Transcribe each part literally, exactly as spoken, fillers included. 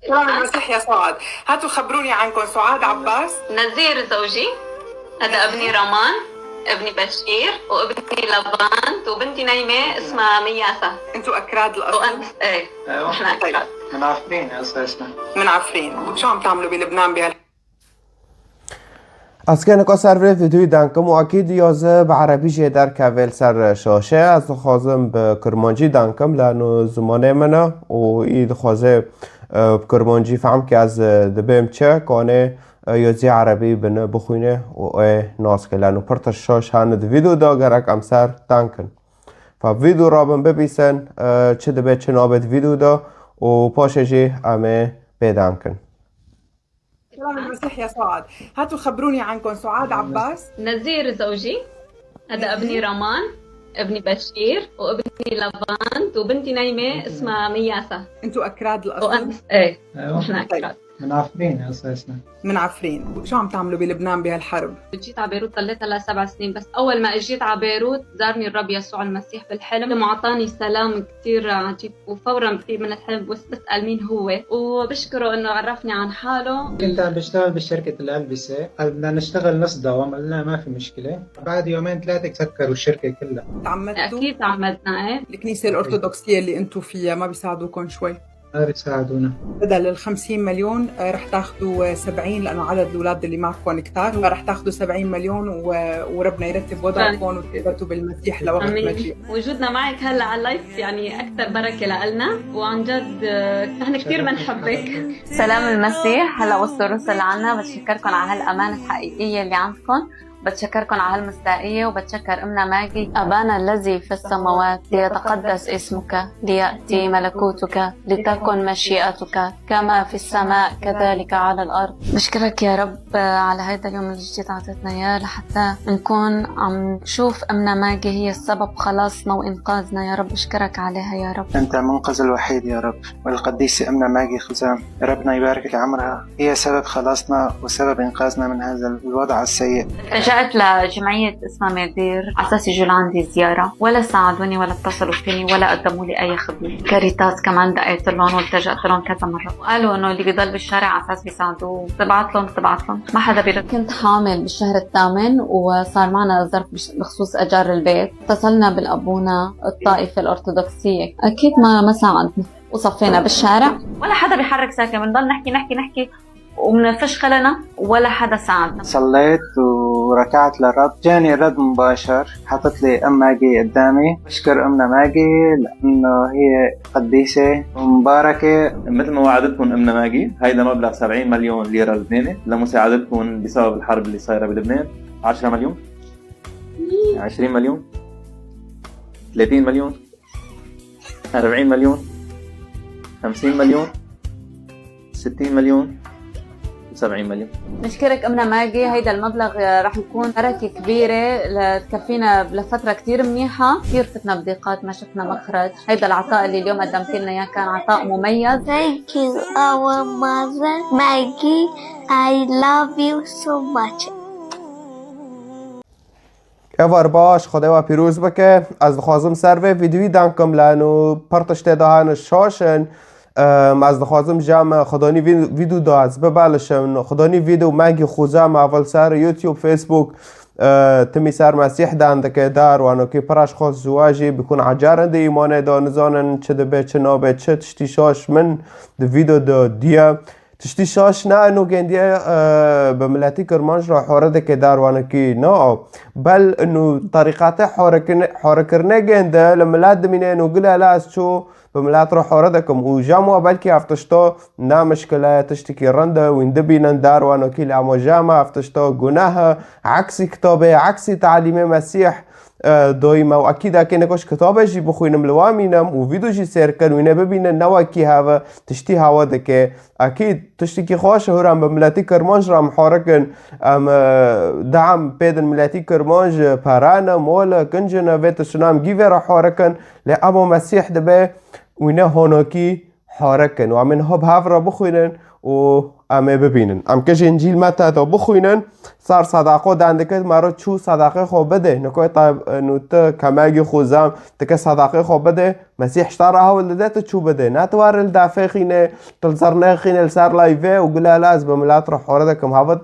سلام المسيح يا سعد. هاتوا خبروني عنكم. سعاد عباس. نزير زوجي. هذا ابني رمان، ابني بشير، وابني لبنت، وبنتي نايمة اسمها مياسة. انتوا أكراد الأصل؟ وأنا، إيه، نحن أكراد. من عفرين أساسًا. من عفرين. شو عم تعملوا بلبنان بهال؟ Ez kêneka ser vê vîdyoyê dankim û ekîd ya ez bi erebî jê derkeve li ser şaşe. Ez dixwazim bi kirmancî dankim, lano zimanê min e û î dixwaze, e, bi kirmancî fehm ke ez, e, dibêm çi, kanê, e, yazî erebî bine bixwîne û ê nas ke, lano pir tişt şaş hene di vîdyo de, gerek em ser dankin. Fe vîdyo rabin bibîsin, e, çi dibe çi nabe di vîdyo de û paşê jî em ê pê dankin. سلام المسيح يا سعد. هاتوا خبروني عنكم. سعاد عباس. نزير زوجي. هذا ابني رمان، ابني بشير، وابني لبنت، وبنتي نايمة اسمها مياسة. انتوا أكراد الأصل؟ وأنا، إيه، نحن أكراد. من عفرين أساسًا. من عفرين. شو عم تعملوا بلبنان بهالحرب؟ جيت على بيروت، ضليت هلا سبع سنين، بس أول ما أجيت على بيروت زارني الرب يسوع المسيح بالحلم، وأعطاني سلام كتير عجيب، وفورًا بطير من الحلم بس بسأل مين هو، وبشكره إنه عرفني عن حاله. كنت عم بشتغل بشركة الألبسة، قال: "بدنا نشتغل نص دوام." قلنا: "ما في مشكلة." بعد يومين ثلاثة سكروا الشركة كلها. تعمدتوا؟ أكيد تعمدنا، إيه. الكنيسة الأرثوذكسية اللي أنتوا فيها ما بيساعدوكم شوي؟ ما بيساعدونا. بدل ال خمسين مليون، آه، رح تاخدوا، آه، سبعين، لأنه عدد الأولاد اللي معكم كتار، فرح تاخدوا سبعين مليون و-، وربنا يرتب وضعكم وتثبتوا بالمسيح لوقت مجيء. وجودنا معك هلأ على اللايف يعني أكتر بركة لإلنا، وعن جد، آه، نحن كتير بنحبك. سلام المسيح، هلأ وصلوا رسل عنا، بتشكركن على هالأمانة الحقيقية اللي عندكن. بتشكركن على هالمصداقية، وبتشكر أمنا ماجي. أبانا الذي في السماوات، ليتقدس اسمك، ليأتي ملكوتك، لتكن مشيئتك كما في السماء كذلك على الأرض. بشكرك يا رب على هيدا اليوم الجديد عطيتنا إياه لحتى نكون عم نشوف أمنا ماجي هي السبب خلاصنا وإنقاذنا. يا رب، بشكرك عليها يا رب. أنت المنقذ الوحيد يا رب، والقديسة أمنا ماجي خزام، ربنا يبارك لعمرها، هي سبب خلاصنا وسبب إنقاذنا من هذا الوضع السيء. التجأت لجمعية اسمها ميدير على أساس يجوا لعندي زيارة، ولا ساعدوني ولا اتصلوا فيني ولا قدموا لي أي خدمة. كاريتاس كمان دقيت لهم والتجأت لهم كذا مرة، وقالوا إنه اللي بيضل بالشارع على أساس بيساعدوه. تبعت لهم، تبعت لهم، ما حدا بيرد. كنت حامل بالشهر الثامن وصار معنا ظرف بش-، بخصوص أجار البيت. اتصلنا بالأبونا الطائفة الأرثوذكسية، أكيد ما، ما ساعدنا. وصفينا بالشارع، ولا حدا بيحرك ساكن، بنضل نحكي، نحكي، نحكي، ومنفش خلنا، ولا حدا ساعدنا. صليت وركعت للرب، جاني الرد مباشر، حطت لي أم ماجي قدامي. بشكر أمنا ماجي لأنه هي قديسة ومباركة. مثل ما وعدتكم أمنا ماجي، هيدا مبلغ سبعين مليون ليرة لبناني لمساعدتكم بسبب الحرب اللي صايرة بلبنان. عشرة مليون، عشرين مليون، ثلاثين مليون، أربعين مليون، خمسين مليون، ستين مليون، وسبعين مليون. نشكرك أمنا ماجي، هيدا المبلغ رح يكون بركة كبيرة لتكفينا لفترة كتير منيحة. كتير فتنا بضيقات، ما شفنا مخرج. هيدا العطاء اللي اليوم قدمتي لنا إياه كان عطاء مميز. Thank you, our mother Maggie. I love you so much. Êvar baş, Xwedê we pîroz bike. Ez dixwazim ser vê vîdyoyî dankim, lano pir tiştê de hene şaş in. Em, ez dixwazim ji em Xudanî vî-, vîdyo de ez bibelişim. Xudanî vîdyo Maggie Xuzam, heval ser YouTube, Facebook, e, timî ser Mesîh dan dike dar, wanokî pir eşxas ziwajî bikun ecarin di îmanê de nizanin çi dibe, çi nabe, çi tiştî şaş min di vîdyo de diye. Tiştî şaş ne, eno gendiye, e, bi miletî kirmanc re hore dike dar, wanekî na. Bel eno terîqetê horekirine, horekirine gende li milet dimîne, eno gile la ez ço bi milet re hore dikim. Û jam wa belkî ev tişta ne mişkile ye, tiştekî rind e, wîn dibînin dar, wanekî li ema jam ev tişta guneh e, eksî kitabê, eksî talîmê Mesîh, e, doyî me û ekîd eke nikoş kitabe jî bixwînim li wa mînim û vîdyo jî sêr kin, wîne bibînin ne wekî heve tiştî hewe dike. Ekîd tiştekî xweş e, hûra em bi miletî kirmanc re em horikin, em, e, deam pêdin miletî kirmanc, pere ne, mol e, kinc ne, vê tiştine em gî vê re horikin. Lê ema Mesîh dibe wîne honokî horikin. Û em ên hop hev re bixwînin û Em ê bibînin. Em ke ji Încîl Meta de bixwînin, ser sadaqo dan dike, mero çû sadaqê xwe bide. Niko ta nû tu kemegî xwe zam, tu ke sadaqê xwe bide. Mesîh ji te re hewl dide tu çû bide. Ne tu were li dafê xîne, tu li zernê xîne li ser layve û gule la ez bi milat re hore dikim. Hava,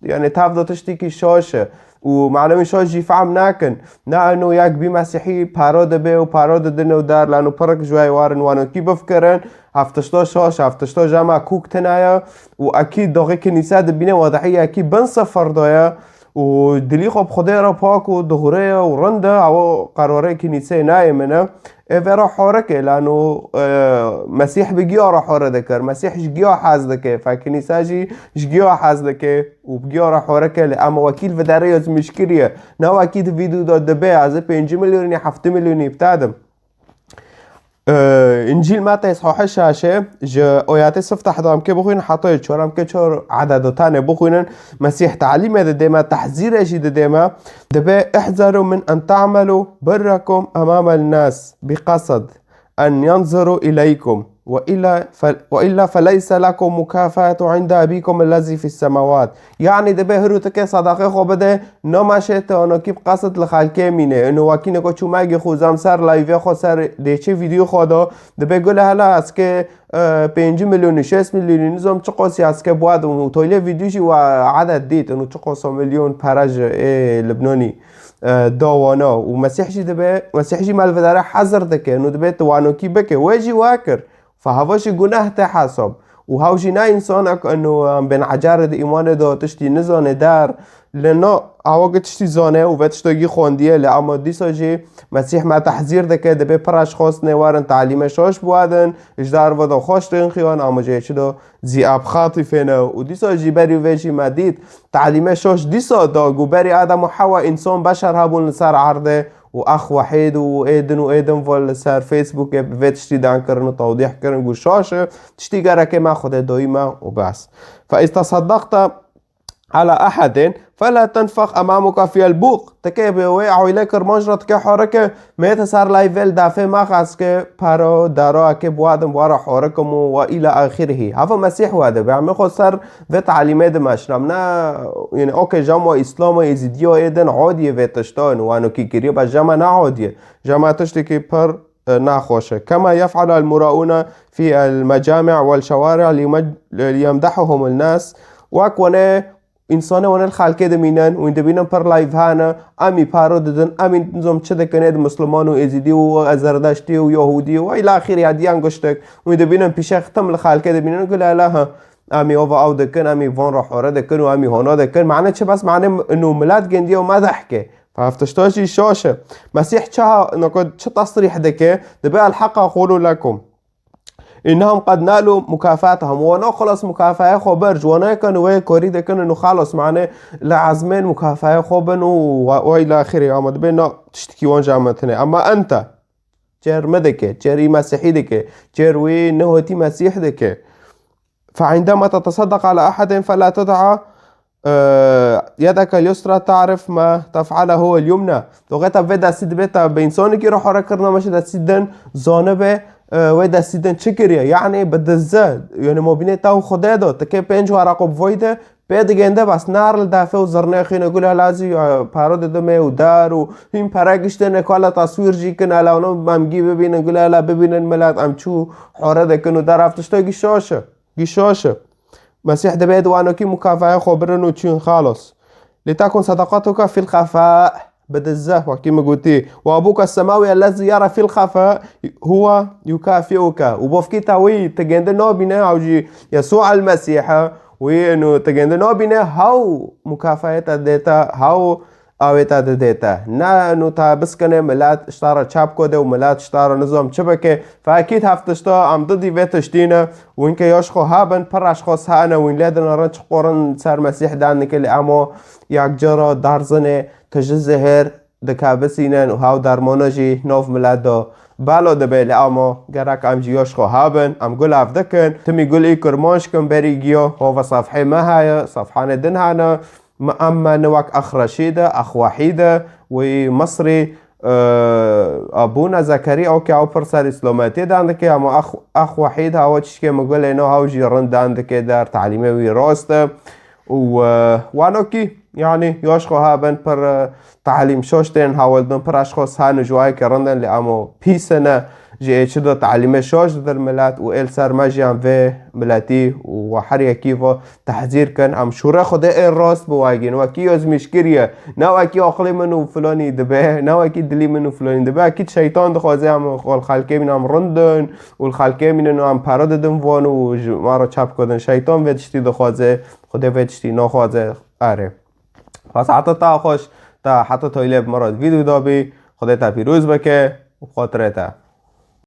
yani tav da tiştekî şaş e. Û manewî şaş jî fehm nakin. Ne eno yek bî Mesîhî paro dibe û paro didine û der, lano pirik ji wê warin wanokî bifkirin. Heftişta şaş, heftişta jema kûk tine ye. Û ekî doxê kinîse dibîne wadihî yekî bin sifir de ye. Û dilî xwe bi Xwedê re pak û dixure ye û rind e, ew qerarê kinîseyê nayê min e. Ê vera horeke, lano, e, Mesîh bi giya re hore dikir. Mesîh ji giya hez dike. Fe kinîse jî ji giya hez dike û bi giya re horeke. Lê ama wekî li viderê yazmîş kiriye. Ne wekî di vîdeo de dibe, ez ê pêncî milyonî, heftê milyonî bitadim. E, Încîl Meta sahî şaşe, ji oyatê siftah de em ke bixwîn heta çor, em ke çor eded û tane bixwînin. Mesîh talîme dide me, tehzîre jî dide me. Dibe, "Ihzeru min en ta'melu birrakum emamel nas bi qasd en yanzuru ileykum. Ve illa fe-, ve illa feleyse lekum mukafatu inde abikum ellezî fis semawat." Yani dibe hiru tike sadaqê xwe bide, namaşe te onokî bi qasd li xelkê mîne. Ino wekî neko çûmegî xwe zam ser layvê xwe ser dêçê vîdeo xwe do. Dibe gule hela ez ke, e, pêncî milyonî, şêst milyonî nizam çi qosî ez ke buadim û toylê vîdeo jî wa edet dît. Ino çi qoso milyon pere ji ê Libnanî, e, da wana. Û Mesîh jî dibe, Mesîh jî me li vidare hezir dike. Ino dibe tu wanokî bike. Wê jî wa kir. Fe hava jî guneh te hesab. Û hew jî ne însanek ino em bên ecarê di îmanê de tiştî nizane der. Lê na, ewa gi tiştî zane û ve tiştekî xwendiye, lê ama dîsa jî Mesîh me tehzîr dike, dibê pira ji xwestinê werin talîme şaş biwadin, ji dar ve de xweş tên xiyan, ama jê çi do zî ab xatî fêne. Û dîsa jî berî vê jî me dît, talîme şaş dîsa da ku berî Adem û Hewa însan beşer hebûn li ser erdê, û ex wehîd û ê din û ê din ve li ser Facebookê bi vê tiştî dan kirin û tewdîh kirin ku şaş e, tiştî gerekê me Xwedê doyî me û bes. Fe îz teseddaqte ala ehedin fela tenfex emamuka fiyel buq. Tike bi wê awîle kirmanc re tike horike, mête ser layvê li dafê me xas ke paro daro eke buadim wara horikim û wa îla axirihî. Hava Mesîh wa de be. Em xwe ser vê talîmê dimeşin. Em ne, yani, okey, jama Îslama, Êzîdiya ê din odiyê vê tiştan, wano kî kiriye, be jama ne odiyê. Jama tiştekî pir, e, naxweş e. Kema yef'alu el murauna fi el mecami' wel şewari' liyemdehuhum el nas. Wek wane însanê wane li xelkê dimînin, wîn dibînin pir layv hene, em î paro didin, em î nizam çi dikin ê di Misliman û Êzîdî û Zerdeştî û Yahûdî û îla axirî hediyan guştik. Wîn dibînin pîşe xitim li xelkê dimînin, gule la ha. Em ê ova ew dikin, em ê van re hore dikin û em ê hona dikin. Mane çi bes mane ino milet gendiye û medeh ke. Heftişta jî şaş e. Mesîh çaha nako çi tesrîh dike? Dibe el heq aqulu lekum. Innahum qed nalu mukafatahum. Wana xelas mukafaya xwe ber. Ji wana kan wê korî dikin û xelas mane li ezmên mukafaya xwe bin û wa-, wa ila axirî. Ama dibe na tiştekî wan jî emetine. Ama ente. Çer me dike, çer î Mesîhî dike, çer wî nehotî Mesîh dike. فعندما تتصدق على أحد فلا تدع، آه، يدك اليسرى تعرف ما تفعله اليمنى. Doxeta vê destî dibe te bi însanekî re hore kirina, meşe destî din zanibe, e, wê destî din çi kiriye. Yani bi dize, yani mobînê te û Xwedê de, tike pênc waraqo bi voy de, pê digende bes nar li dafê û zirnê xîne gule lazî, e, paro didime û dar û hîn pere giştine kala taswîr jî kin, ala wana em gî bibînin, gule la bibînin milet, em çû hore dikin û der ev tiştekî şaş e. Gî şaş e. Mesîh dibê di wanokî mukafaya xwe birin û çûn xalos. لتكن صدقتك في الخفاء. Bi dize, wekî min gotî. وأبوك السماوي الذي يرى في الخفاء هو يكافئك. Û bavkê te wî ti gende nabîne, ew jî Yesû el Mesîh e. Wî eno ti gende nabîne, hew mukafayê te dê te, hew awê te didê te. Ne eno te biskine, milet ji te re çap kode û milet ji te re nizam çi bike. Fekît hev tişta em didî vê tiştî ne. Wînke ya ji xwe hebin, pir ji xwe sehne, wîn lê dine rin çi qorin ser Mesîh dan dike, lê emo yek cara darzinê, tiji zehir, dikabisînin û hew dermana jî nav milet de belo dibe, lê ama gerek em jî ya ji xwe hebin, em gul ev dikin, timî gul î kirmanc kin berî giya, hova sefhê me heye, sefhanê din hene, me em me ne wek ex Reşîd e, ex Wehîd e, wî Misrî, e, Abûna Zekeriya, o ke ew pir ser îslametiyê dan dike, ama ex, ex Wehîd hawa çişkê min gulê no, hew jî rind dan dike der, talîmê wî rast e. Û, e, wanokî, yanî, yaş xwe haben pir, e, talîm şaş tên hewldin, pir eşxos hene ji wayê ke rind in, lê emo pîs ne, ji ê çi de talîmê şaş didin milet û êl ser me jiyan vê miletî û we her yekî ve tehzîr kin. Em şûre Xwedê ê rast biwegin, wekî yazmîş kiriye, ne wekî aqilê min û filanî dibe, ne wekî dilî min û filanî dibe. Ekîd şeytan dixwaze em xwe li xelkê min em rindin û li xelkê min em pere didin van û ji me re çap kudin. Şeytan vê tiştî dixwaze, Xwedê vê tiştî naxwaze. Erê. Bas heta ta xweş, ta heta toylê bi me re vîdeo dabî. Xwedê te pîroz bike û xatirê te.